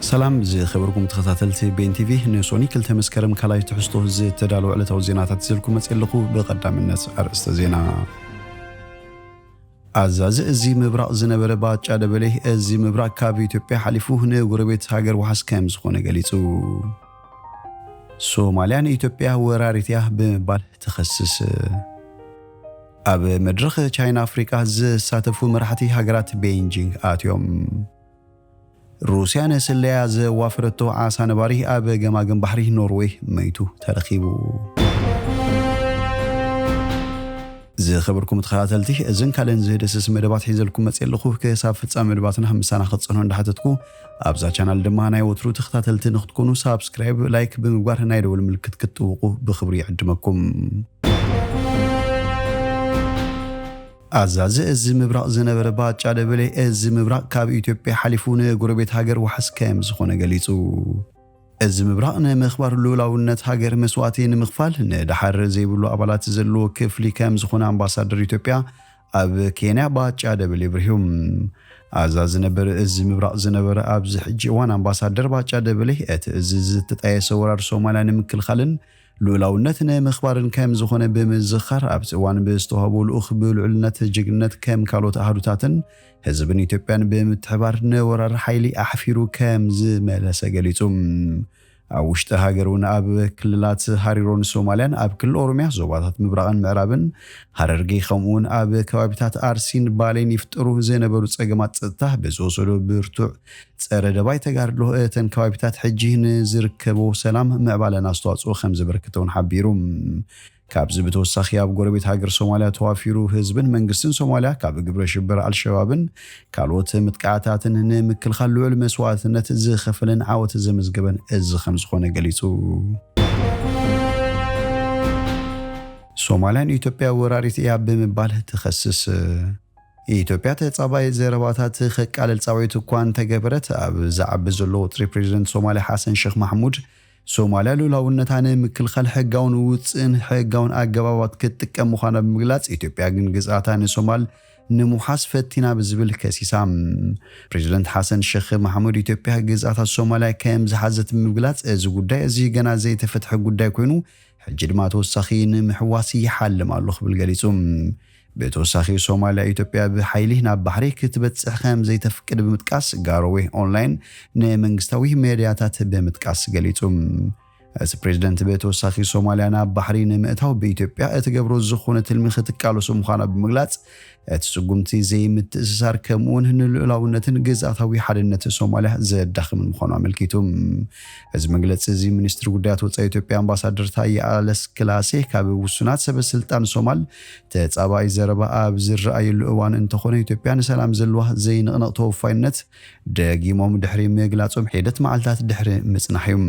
ሰላም ዝኸበርኩም ተኸታተልቲ ቤን ቲቪ፣ ንሶኒ ክልተ መስከረም ካልኣይ ትሕዝቶ ዝተዳለወ ዕለታዊ ዜናታት ሒዘልኩም መፅእ ኣለኹ። ብቐዳምነት ኣርእስተ ዜና። ኣዛዚ እዚ ምብራቕ ዝነበረ ባጫ ደበሌ፣ እዚ ምብራቕ ካብ ኢትዮጵያ ሓሊፉ ንጎረቤት ሃገር ዋሕስ ከም ዝኾነ ገሊጹ። ሶማልያ ንኢትዮጵያ ወራሪት እያ ብምባል ትኸስስ። ኣብ መድረኽ ቻይና ኣፍሪቃ ዝሳተፉ መራሕቲ ሃገራት ቤይጂንግ ኣትዮም። ሩስያ ንስለያ ዘዋፈረቶ ዓሳ ነባሪ ኣብ ገማግም ባሕሪ ኖርዌይ መይቱ ተረኺቡ። ዝኸበርኩም ተኸታተልቲ፣ እዝን ካልእን ዝህደስስ መደባት ሒዘልኩም መፅእ ኣለኹ። ክሳብ ፍጻሜ መደባትና ምሳና ክትጸንሑ እንዳሓተትኩ፣ ኣብዛ ቻናል ድማ ናይ ወትሩ ተኸታተልቲ ንክትኮኑ ሳብስክራይብ፣ ላይክ ብምግባር ናይ ደወል ምልክት ክትጥውቁ ብኽብሪ ይዕድመኩም። ኣዛዚ እዚ ምብራቕ ዝነበረ ባጫ ደበሌ፣ እዚ ምብራቕ ካብ ኢትዮጵያ ሓሊፉ ንጎረቤት ሃገር ዋሕስ ከም ዝኾነ ገሊጹ። እዚ ምብራቕ ንምኽባር ልኡላውነት ሃገር መስዋእቲ ንምኽፋል ንደሓር ዘይብሉ ኣባላት ዘለዎ ክፍሊ ከም ዝኾነ ኣምባሳደር ኢትዮጵያ ኣብ ኬንያ ባጫ ደበሌ ብርሂዎም። ኣዛዚ ነበር እዚ ምብራቕ ዝነበረ ኣብዚ ሕጂ እዋን ኣምባሳደር ባጫ ደበሌ፣ እቲ እዚ ዝተጣየሰ ወራር ሶማልያ ንምክልኻልን ልኡላውነት ንምኽባርን ከም ዝኾነ ብምዝኻር፣ ኣብቲ እዋን ብዝተዋህቦ ልኡኽ ብልዑልነት ጅግንነት ከም ካልኦት ኣሃዱታትን ህዝብን ኢትዮጵያን ብምትሕባር ንወራር ሓይሊ ኣሕፊሩ ከም ዝመለሰ ገሊጹ። ኣብ ውሽጢ ሃገር እውን ኣብ ክልላት ሃሪሮን ሶማልያን ኣብ ክልል ኦሮሚያ ዞባታት ምብራቕን ምዕራብን ሃረርጌ ከምኡውን ኣብ ከባቢታት ኣርሲን ባሌን ይፍጠሩ ዝነበሩ ጸገማት ጸጥታ ብዝወሰዶ ብርቱዕ ጸረ ደባይ ተጋድሎ እተን ከባቢታት ሕጂ ንዝርከቦ ሰላም ምዕባለን ኣስተዋጽኦ ከም ዘበርከተ እውን ሓቢሩ። ካብዚ ብተወሳኺ ኣብ ጎረቤት ሃገር ሶማልያ ተዋፊሩ ህዝብን መንግስትን ሶማልያ ካብ ግብረ ሽበራ ኣልሸባብን ካልኦት ምጥቃዕታትን ንምክልኻል ልዑል መስዋእትነት ዝኸፈለን ዓወት ዘመዝገበን እዚ ከም ዝኾነ ገሊጹ። ሶማልያን ኢትዮጵያ ወራሪት እያ ብምባል ትኸስስ። ኢትዮጵያ ተጻባይ ዘረባታት ከቃልል ጻውዒት እኳ እንተገበረት፣ ኣብ ዝዓቢ ዘሎ ወጥሪ ፕሬዚደንት ሶማልያ ሓሰን ሸኽ ማሕሙድ ሶማልያ ልኡላውነታ ንምክልኻል ሕጋውን ውፅእን ሕጋውን ኣገባባት ክትጥቀም ምዃና ብምግላጽ፣ ኢትዮጵያ ግን ግዝኣታ ንሶማል ንምውሓስ ፈቲና ብዝብል ከሲሳ። ፕሬዚደንት ሓሰን ሸኽ ማሕሙድ ኢትዮጵያ ግዝኣታት ሶማልያ ከም ዝሓዘት ብምግላጽ፣ እዚ ጉዳይ እዚ ገና ዘይተፈትሐ ጉዳይ ኮይኑ፣ ሕጂ ድማ ተወሳኺ ንምሕዋስ ይሓልም ኣሎ ክብል ገሊጹ። ብተወሳኺ ሶማልያ ኢትዮጵያ ብሓይሊ ናብ ባሕሪ ክትበጽሕ ከም ዘይተፍቅድ ብምጥቃስ ጋሮዌ ኦንላይን ንመንግስታዊ ሜድያታት ብምጥቃስ ገሊጹ። እቲ ፕሬዚደንት ብተወሳኺ ሶማልያ ናብ ባሕሪ ንምእታው ብኢትዮጵያ እትገብሮ ዝኾነ ትልሚ ክትቃለሶ ምዃና ብምግላጽ፣ እቲ ስጉምቲ ዘይምትእስሳር ከምኡውን ንልኡላውነትን ግዝኣታዊ ሓድነት ሶማልያ ዘዳኽምን ምዃኑ ኣመልኪቱ። እዚ መግለጺ እዚ ሚኒስትሪ ጉዳያት ወጻኢ ኢትዮጵያ ኣምባሳደር ታየ ኣለስክላሴ ካብ ውሱናት ሰበ ስልጣን ሶማል ተጻባኢ ዘረባ ኣብ ዝረኣየሉ እዋን እንተኾነ፣ ኢትዮጵያ ንሰላም ዘለዋ ዘይንቕነቕ ተወፋይነት ደጊሞም ድሕሪ ምግላጾም ሒደት መዓልታት ድሕሪ ምጽናሕ እዩ።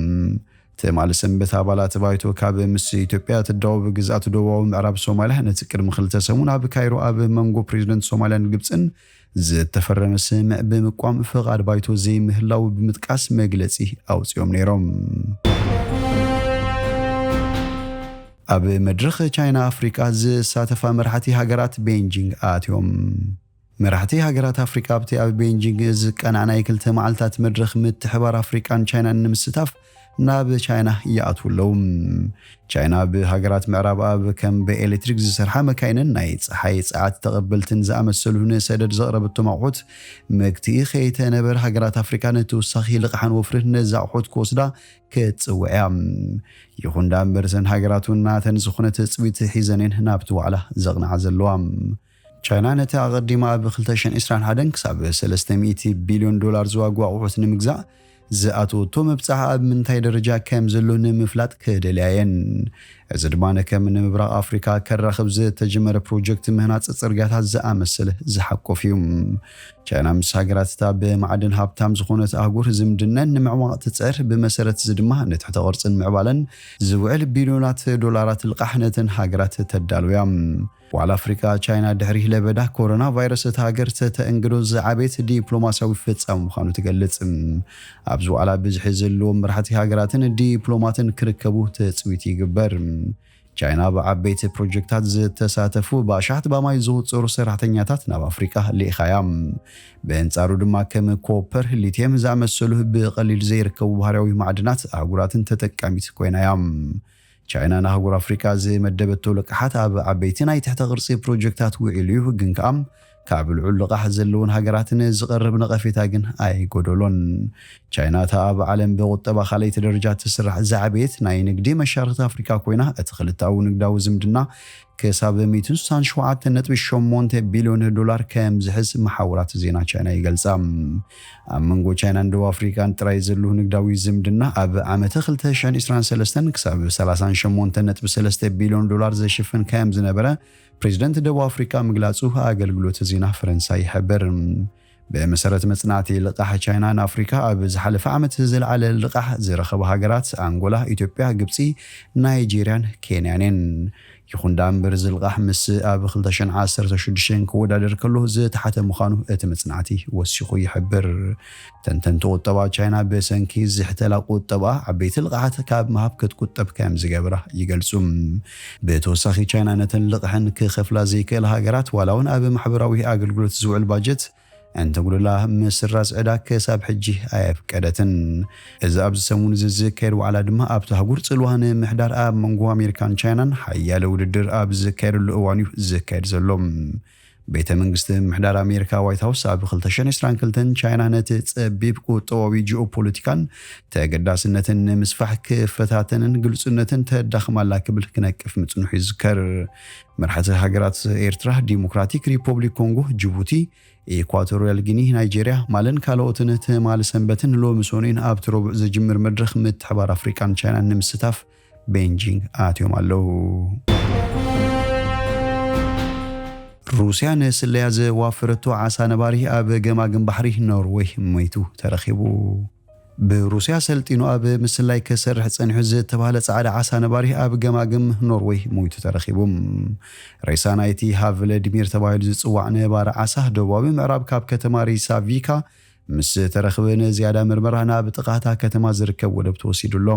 ትማሊ ሰንበት ኣባላት ባይቶ ካብ ምስ ኢትዮጵያ ትዳወብ ግዝኣት ደቡባዊ ምዕራብ ሶማልያ ነቲ ቅድሚ ክልተ ሰሙን ኣብ ካይሮ ኣብ መንጎ ፕሬዚደንት ሶማልያን ግብጽን ዝተፈረመ ስምምዕ ብምቋም ፍቓድ ባይቶ ዘይምህላው ብምጥቃስ መግለጺ ኣውጺኦም ነይሮም። ኣብ መድረኽ ቻይና ኣፍሪቃ ዝሳተፋ መራሕቲ ሃገራት ቤንጂንግ ኣትዮም። መራሕቲ ሃገራት ኣፍሪቃ ኣብቲ ኣብ ቤንጂንግ ዝቀናዕ ናይ ክልተ መዓልታት መድረኽ ምትሕባር ኣፍሪቃን ቻይናን ንምስታፍ ናብ ቻይና ይኣትዉ ኣለዉ። ቻይና ብሃገራት ምዕራብ ኣብ ከም ብኤሌክትሪክ ዝሰርሓ መካይንን ናይ ጸሓይ ጸዓት ተቐበልትን ዝኣመሰሉ ንሰደድ ዘቕረበቶም ኣቑሑት መግትኢ ከይተነበረ፣ ሃገራት ኣፍሪቃ ንተወሳኺ ልቓሕን ወፍርን ነዚ ኣቑሑት ክወስዳ ክትጽውዕ እያ። ይኹን ደኣ እምበር፣ እተን ሃገራት እውን ናተን ዝኾነ ትጽቢት ሒዘን እየን ናብቲ ዋዕላ ዘቕንዓ ዘለዋ። ቻይና ነቲ ኣቐዲማ ኣብ ክልተ ሽሕን ዕስራን ሓደን ክሳብ ሰለስተ ሚእቲ ቢልዮን ዶላር ዝዋግኡ ኣቑሑት ንምግዛእ ዝኣተወቶ ምብጻሕ ኣብ ምንታይ ደረጃ ከም ዘሎ ንምፍላጥ ክደልያ እየን። እዚ ድማ ንከም ንምብራቕ ኣፍሪካ ከራኽብ ዝተጀመረ ፕሮጀክት ምህናጽ ጽርግያታት ዝኣመሰለ ዝሓቆፍ እዩ። ቻይና ምስ ሃገራት እታ ብማዕድን ሃብታም ዝኾነት ኣህጉር ዝምድነን ንምዕማቕ ትጽዕር። ብመሰረት እዚ ድማ ንትሕተ ቅርጽን ምዕባለን ዝውዕል ቢልዮናት ዶላራት ልቓሕ ነተን ሃገራት ተዳልው እያ። ዋዕላ ኣፍሪካ ቻይና ድሕሪ ለበዳ ኮሮና ቫይረስ እታ ሃገር ተተእንግዶ ዝዓበየት ዲፕሎማሲያዊ ፍጻመ ምዃኑ ትገልጽ። ኣብዚ ዋዕላ ብዝሒ ዘለዎም መራሕቲ ሃገራትን ዲፕሎማትን ክርከቡ ትጽቢት ይግበር። ቻይና ብዓበይቲ ፕሮጀክታት ዝተሳተፉ ብኣሽሓት ብኣማይ ዝቑጸሩ ሰራሕተኛታት ናብ ኣፍሪቃ ልኢኻ እያ። ብእንጻሩ ድማ ከም ኮፐር፣ ሊትየም ዝኣመሰሉ ብቐሊል ዘይርከቡ ባህርያዊ ማዕድናት ኣህጉራትን ተጠቃሚት ኮይና እያ። ቻይና ንኣህጉር ኣፍሪቃ ዝመደበቶ ልቃሓት ኣብ ዓበይቲ ናይ ትሕተ ቅርጺ ፕሮጀክታት ውዒሉ እዩ፣ ግን ከኣ ካብ ልዑል ልቓሕ ዘለውን ሃገራት ንዝቐርብ ነቐፌታ ግን ኣይጎደሎን። ቻይና እታ ኣብ ዓለም ብቁጠባ ካልኣይቲ ደረጃ ትስራሕ ዝዓበየት ናይ ንግዲ መሻርክቲ ኣፍሪካ ኮይና፣ እቲ ክልተኣዊ ንግዳዊ ዝምድና ክሳብ ሚእትን ስሳን ሸውዓተን ነጥቢ ሸሞንተ ቢልዮን ዶላር ከም ዝሕዝ መሓውራት ዜና ቻይና ይገልጻ። ኣብ መንጎ ቻይናን ደቡብ ኣፍሪቃን ጥራይ ዘሎ ንግዳዊ ዝምድና ኣብ ዓመተ ክልተ ሽሕን ዕስራን ሰለስተን ክሳብ ሰላሳን ሸሞንተን ነጥቢ ሰለስተ ቢልዮን ዶላር ዘሽፍን ከም ዝነበረ ፕሬዚደንት ደቡብ ኣፍሪቃ ምግላጹ ኣገልግሎት ዜና ፈረንሳ ይሕብር። ብመሰረት መጽናዕቲ ልቓሕ ቻይና ንኣፍሪካ ኣብ ዝሓለፈ ዓመት ዝለዓለ ልቓሕ ዝረኸባ ሃገራት ኣንጎላ፣ ኢትዮጵያ፣ ግብጺ፣ ናይጄርያን ኬንያን እየን። ይኹን ደኣ እምበር፣ እዚ ልቓሕ ምስ ኣብ ክልተ ሽሕን ዓሰርተ ሽዱሽተን ክወዳደር ከሎ ዝተሓተ ምዃኑ እቲ መጽናዕቲ ወሲኹ ይሕብር። ተንተንቲ ቁጠባ ቻይና ብሰንኪ ዝሕተላ ቁጠባ ዓበይቲ ልቓሓት ካብ ምሃብ ክትቁጠብ ከም ዝገብራ ይገልጹ። ብተወሳኺ ቻይና ነተን ልቕሐን ክኸፍላ ዘይክእላ ሃገራት ዋላ እውን ኣብ ማሕበራዊ ኣገልግሎት ዝውዕል ባጀት እንተጉድላ ምስራዝ ዕዳ ክሳብ ሕጂ ኣየፍቀደትን። እዚ ኣብዚ ሰሙን እዚ ዝካየድ ዋዕላ ድማ ኣብቲ ኣህጉር ጽልዋ ንምሕዳር ኣብ መንጎ ኣሜሪካን ቻይናን ሓያለ ውድድር ኣብ ዝካየደሉ እዋን እዩ ዝካየድ ዘሎ። ቤተ መንግስቲ ምሕዳር ኣሜሪካ ዋይት ሃውስ ኣብ ክልተ ሽሕን ዕስራን ክልተን ቻይና ነቲ ጸቢብ ቁጠባዊ ጂኦፖለቲካን ተገዳስነትን ንምስፋሕ ክፈታተንን ግልጹነትን ተዳኽማላ ክብል ክነቅፍ ምጽንሑ ይዝከር። መራሕቲ ሃገራት ኤርትራ፣ ዲሞክራቲክ ሪፖብሊክ ኮንጎ፣ ጅቡቲ፣ ኢኳቶሪያል ጊኒ፣ ናይጄርያ፣ ማልን ካልኦትን ትማሊ ሰንበትን ሎሚ ሰኑይን ኣብቲ ረቡዕ ዝጅምር መድረኽ ምትሕባር ኣፍሪቃን ቻይናን ንምስታፍ ቤንጂንግ ኣትዮም ኣለዉ። ሩስያ ንስለያ ዘዋፈረቶ ዓሳ ነባሪ ኣብ ገማግም ባሕሪ ኖርወይ ሞይቱ ተረኺቡ። ብሩስያ ሰልጢኑ ኣብ ምስላይ ክሰርሕ ጸኒሑ ዝተባህለ ጻዕዳ ዓሳ ነባሪ ኣብ ገማግም ኖርወይ ሞይቱ ተረኺቡ። ሬሳ ናይቲ ሃቭለድሚር ተባሂሉ ዝጽዋዕ ነባሪ ዓሳ ደቡባዊ ምዕራብ ካብ ከተማ ሪሳቪካ ምስ ተረኽበ ንዝያዳ ምርመራ ናብ ጥቓታ ከተማ ዝርከብ ወደብ ተወሲዱ ኣሎ።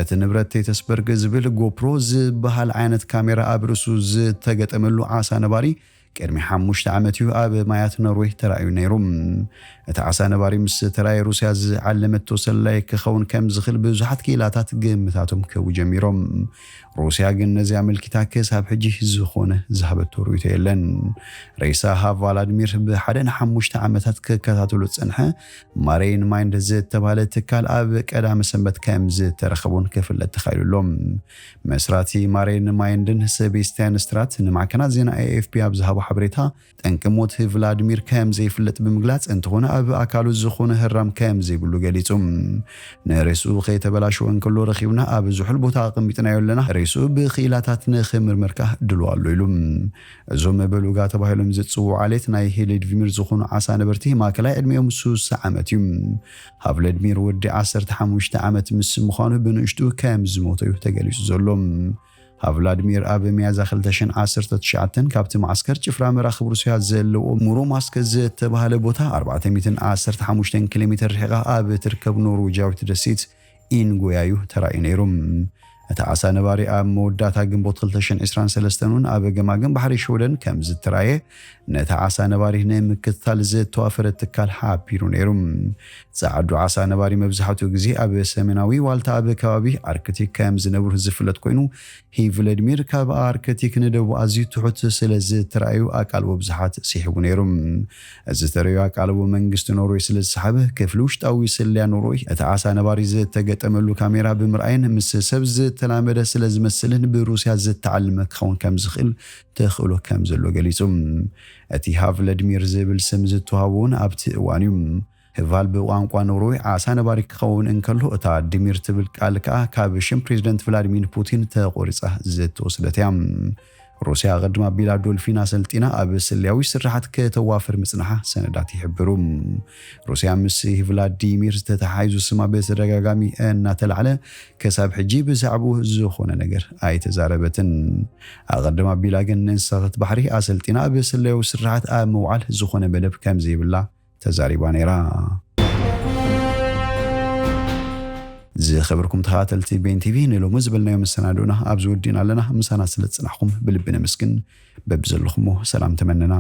እቲ ንብረት ቴተስበርግ ዝብል ጎፕሮ ዝበሃል ዓይነት ካሜራ ኣብ ርእሱ ዝተገጠመሉ ዓሳ ነባሪ ቅድሚ ሓሙሽተ ዓመት እዩ ኣብ ማያት ኖርዌይ ተራእዩ ነይሩ። እቲ ዓሳ ነባሪ ምስ ተራእየ ሩስያ ዝዓለመቶ ሰላይ ክኸውን ከም ዝኽእል ብዙሓት ክኢላታት ግምታቶም ክህቡ ጀሚሮም። ሩስያ ግን ነዚ ኣመልኪታ ክሳብ ሕጂ ዝኾነ ዝሃበቶ ርእይቶ የለን። ሬሳ ሃቭ ቭላድሚር ብሓደ ንሓሙሽተ ዓመታት ክከታተሎ ዝጸንሐ ማሬይን ማይንድ ዝተባህለ ትካል ኣብ ቀዳመ ሰንበት ከም ዝተረኸቡን ክፍለጥ ተኻኢሉ ኣሎ። መስራቲ ማሬይን ማይንድን ሰቤስቲያን ስትራት ንማዕከናት ዜና ኤ ኤፍ ፒ ኣብ ዝሃቦ ሓበሬታ፣ ጠንቂ ሞት ቭላድሚር ከም ዘይፍለጥ ብምግላጽ፣ እንተኾነ ኣብ ኣካሉ ዝኾነ ህራም ከም ዘይብሉ ገሊጹ። ንሬስኡ ከይተበላሸወ እንከሎ ረኺብና ኣብ ዝሑል ቦታ ኣቐሚጥናዮ ኣለና። ሬስኡ ብክኢላታት ንኽምርመር ከኣ ድሉው ኣሎ ኢሉ። እዞም በሉጋ ተባሂሎም ዝጽውዑ ዓሌት ናይ ሄሌድቪሚር ዝኾኑ ዓሳ ነበርቲ ማእከላይ ዕድሚኦም ሱሳ ዓመት እዩ። ሃቭለድሚር ወዲ ዓሰርተ ሓሙሽተ ዓመት ምስ ምዃኑ ብንእሽቱ ከም ዝሞተ እዩ ተገሊጹ ዘሎ። ሃቭላድሚር ኣብ ሚያዝያ ክልተ ሽሕን ዓሰርተ ትሽዓተን ካብቲ መዓስከር ጭፍራ መራኽብ ሩስያ ዘለዎ ሙሩማስክ ዝተባህለ ቦታ ኣርባዕተ ሚእትን ዓሰርተ ሓሙሽተን ኪሎ ሜትር ርሒቓ ኣብ ትርከብ ኖርዌጃዊት ደሴት ኢንጎያ እዩ ተራእዩ ነይሩ። እቲ ዓሳ ነባሪ ኣብ መወዳእታ ግንቦት ክልተ ሽሕን ዕስራን ሰለስተን እውን ኣብ ገማግም ባሕሪ ሽወደን ከም ዝተራእየ ነቲ ዓሳ ነባሪ ንምክትታል ዝተዋፈረ ትካል ሓቢሩ ነይሩ። ጸዓዱ ዓሳ ነባሪ መብዛሕትኡ ግዜ ኣብ ሰሜናዊ ዋልታ ኣብ ከባቢ ኣርክቲክ ከም ዝነብሩ ዝፍለጥ ኮይኑ፣ ሂቭለድሚር ካብ ኣርክቲክ ንደቡብ ኣዝዩ ትሑት ስለ ዝተራእዩ ኣቃልቦ ብዙሓት ስሒቡ ነይሩ። እዚ ተርእዮ ኣቃልቦ መንግስቲ ኖርዌይ ስለ ዝሰሓበ፣ ክፍሊ ውሽጣዊ ስለያ ኖርዌይ እቲ ዓሳ ነባሪ ዝተገጠመሉ ካሜራ ብምርኣይን ምስ ሰብ ዝተላመደ ስለ ዝመስልን ብሩስያ ዝተዓለመ ክኸውን ከም ዝኽእል ተኽእሎ ከም ዘሎ ገሊጹ። እቲ ሃቭለድሚር ዝብል ስም ዝተዋህቦ እውን ኣብቲ እዋን እዩ። ህቫል ብቋንቋ ኖርዌይ ዓሳ ነባሪ ክኸውን እንከሎ፣ እታ ድሚር ትብል ቃል ከኣ ካብ ሽም ፕሬዚደንት ቭላድሚር ፑቲን ተቖሪጻ ዝተወስደት እያ። ሩስያ ኣቐድም ኣቢላ ዶልፊን ኣሰልጢና ኣብ ስለያዊ ስርሓት ከተዋፍር ምጽንሓ ሰነዳት ይሕብሩ። ሩስያ ምስ ቭላዲሚር ዝተተሓሒዙ ስማ ብተደጋጋሚ እናተላዕለ፣ ክሳብ ሕጂ ብዛዕባኡ ዝኾነ ነገር ኣይተዛረበትን። ኣቐድም ኣቢላ ግን ንእንስሳታት ባሕሪ ኣሰልጢና ኣብ ስለያዊ ስርሓት ኣብ ምውዓል ዝኾነ መደብ ከም ዘይብላ ተዛሪባ ነይራ። እዚ ዝኸበርኩም ተኸታተልቲ ቤን ቲቪ፣ ንሎሚ ዝበልናዮ መሰናዶና ኣብዚ ወዲእና ኣለና። ምሳና ስለ ዝጸናሕኩም ብልቢ ነመስግን። በብዘለኹሞ ሰላም ተመነና።